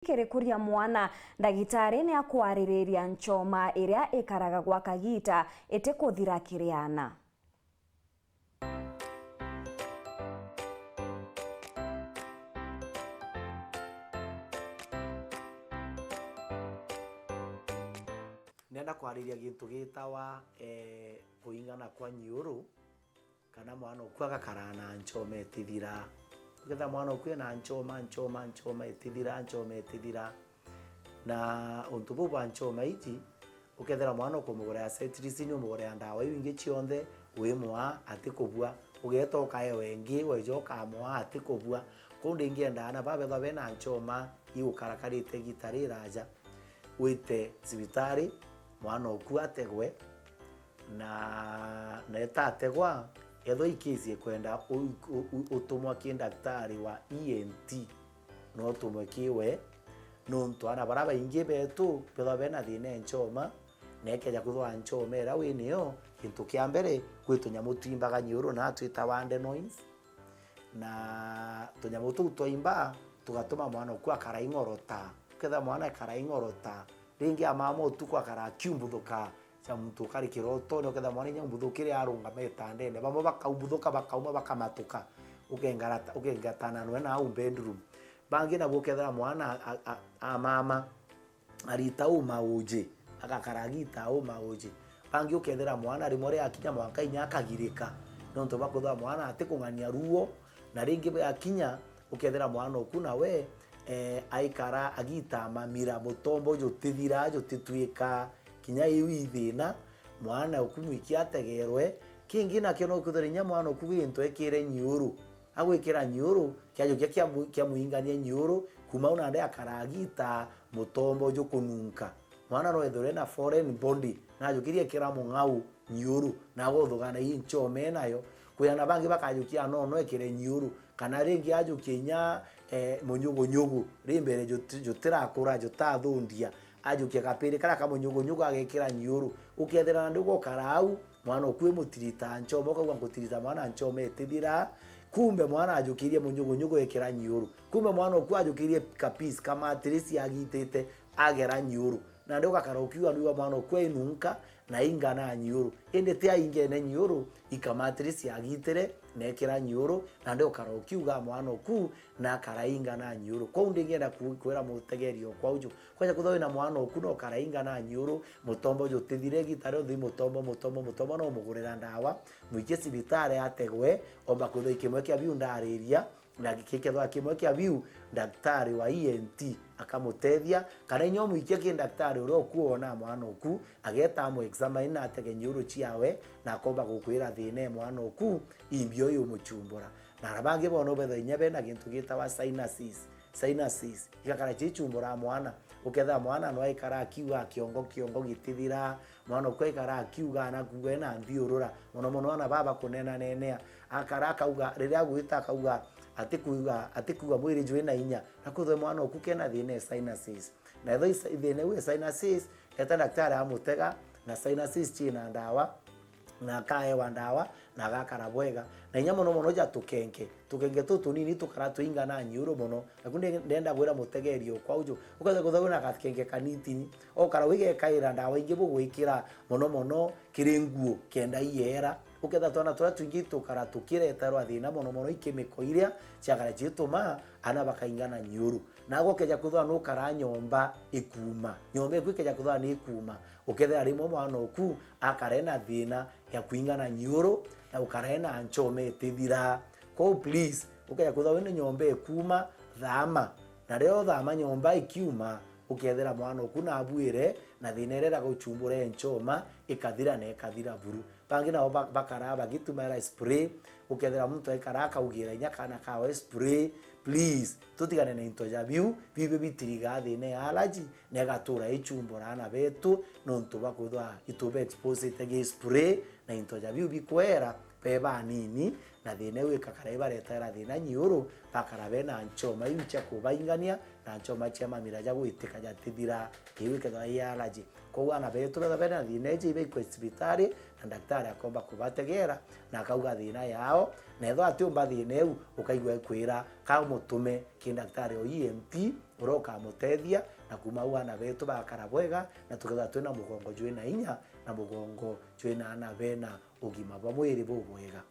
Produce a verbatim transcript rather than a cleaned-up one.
Kiri kuria mwana, ndagitari ni akwaririria nchoma iria ikaraga gwa kagiita itikuthira kiri aana. Ndenda kwariria gintu gitawa, eh, kuingana kwa nyiuru, kana mwana oku agakara na nchoma itithira. Ukethira mwana oku ena nchoma, nchoma, nchoma itithira, nchoma itithira. Na untu buu bwa nchoma iji, ukethira mwana ukumugurira cetirizini, umugurira ndawa iu ingi cionthe, wimwaa atikubua. Ugeeta ukaewa ingi, weja ukamwaa atikubua. Kwou ndingienda aana babethwa bena nchoma igukarakarite igiita riraja, wite cibitari, mwana oku ategwe, na, na etategwa, ethwa i case ikwenda u-, u-, u-, utumwa ki ndaktari wa E N T, no utumwe ki we, nontu aana baria baingi betu bethwa bena thina e nchoma, na ikeja kwithwa nchoma iria wi niyo, gintu kia mbere, kwi tunyamu twimbaga nyiuru na twitawa adenoids, na tunyamu tuu twaimba tugatuma mwana oku akara ing'orota. Ukethira mwana ekara ing'orota, ringi amama utuku akara akiumbuthuka, cia muntu ukari kirotone, ukethira mwana inya umbuthukire arungama itandene, bamwe bakaumbuthuka, bakauma, bakamatuka, ukengarata-, ukengatana nwe nau bedroom. Bangi nabo ukethira mwana a, a, amama, arita uu mauji, agakara agita uu mauji. Bangi ukethira mwana rimwe riakinya mwanka inya akagirika, nontu bwa kwithirwa mwana atikung'ania ruo, na ringi biakinya ukethira mwana oku nawe, eh, aikara agita mamira, mutombo jutithira, jutitwika kinya iu ithina, mwana oku mwiki ategerwe. Kingi nakio no kwithirwa inya mwana oku gintu ekire nyiuru, agwikira nyiuru, kiajukia kia mu-, kia muingania nyiuru, kuma u nandi akara agita mutombo jukununka. Mwana no ethirwe na foreign body, najukirie ekira mung'au nyiuru, na agothugana ii nchoma enayo. Kwina bangi bakajukia nono ekire nyiuru, kana ringi ajukia inya, eh, munyugunyugu, ri mbere juti-, jutirakura, jutathundia, ajukia kapiri karia kamunyugunyugu agekira nyiuru. Ukethira nandi ugokara au, mwana oku imutirita nchoma, ukauga, "Ngutirita mwana nchoma itithira." Kumbe mwana ajukirie munyugunyugu ekira nyiuru. Kumbe mwana oku ajukirie ka piece ka mattress agitite agera nyiuru. Nandi ugakara ukiuga niwa mwana oku ainunka na ainga na nyiuru. Indi ti aingene nyiuru, i ka mattress agitire na ekira nyiuru, nandi ukara ukiuga mwana oku na akarainga na nyiuru. Kwou ndingienda ku-, kwira mutegeri okwa uju, Kwaja kwithirwa wina mwana oku na ukarainga na nyiuru, mutombo jutithire igita rionthe, mutombo, mutombo, mutombo, no umugurira ndawa, mwikie cibitari ategwe, omba kwithirwa i kimwe kia biu ndariria, na gikethirwa kimwe kia biu, ndaktari wa E N T akamutethia, kana inya umwikie ki ndaktari uria ukuona mwana oku, ageta amu examine na atege nyiuru ciawe, na akomba gukwira thina e mwana oku, imbi uyu umuchumbura. Na aria bangi bono bethirwa inya bena gintu gitawa sinuses. Sinuses igakara ciichumbura mwana. Ukethira mwana no aikara akiuga kiongo, kiongo gitithira, mwana uku aikara akiuga na kuuga ena nthiurura. Mono mono ana baba kunena nenea. Akara akauga, riria agwita akauga, atikuuga, atikuuga mwiri jwi na inya. Na kwithwe mwana uku kena thina e sinuses. Na ethwa is-, thina iu e sinuses, eta daktari amutega, na sinuses ciina ndawa, na akaewa ndawa, na agakara bwega. Na inya mono mono ja tukenge. Tukenge tutunini tukara twinga na nyiuru mono. Naku ndi-, ndenda gwira mutegeri okwa uju. Ukethira kwithirwa wina gakenge kanitini, okara wigekaira ndawa ingi bugwikira mono mono kiri nguo kenda iyeera. Ukethira twana turia twingi tukara tukireterwa thina mono mono i chemical iria ciakara ciituma ana bakainga na nyiuru. Naagwe ukeja kwithirwa nukara nyomba ikuuma. Nyomba iku ikeja kwithirwa ni ikuuma. Ukethira rimwe mwana oku akara ena thina ya kuingana nyiuru, na ukara ena nchoma itithira. Kwou please, ukeja kwithirwa wina nyomba ikuuma, thaama. Na riria uthama nyomba ikiuma, ukethira mwana oku nabuire, na thina iria iraguchumbura e nchoma, ikathira na ikathira buru. Bangi nabo ba-, bakaraa bagitumaira spray, ukethira muntu aikara akaugira inya kana kawe spray, please, tutigane na into ja biu, biu bitirigaa thina ya allergy, na igatura ichumbura aana betu, nontu bwa kwithwa itube exposite gi spray, na into ja biu bikwera be banini, na thina iu ikakara ibaretagira thina nyiuru, bakara bena nchoma iu cia kubaingania, na nchoma cia mamira ja gwitika jatithira, iu ikethirwa i allergy. Kwou aana betu bethirwa bena thina iji, ibaikwe cibitari, na ndaktari akomba kubategera, na akauga thina yao, na ethirwa atiumba thina iu, ukaigua ikwira, ka umutume ki ndaktari o E N T, uria ukamutethia, na kuma au aana betu bakara bwega, na tukethirwa twina mugongo jwina inya, na mugongo jwina aana bena ugima bwa mwiri bubwega.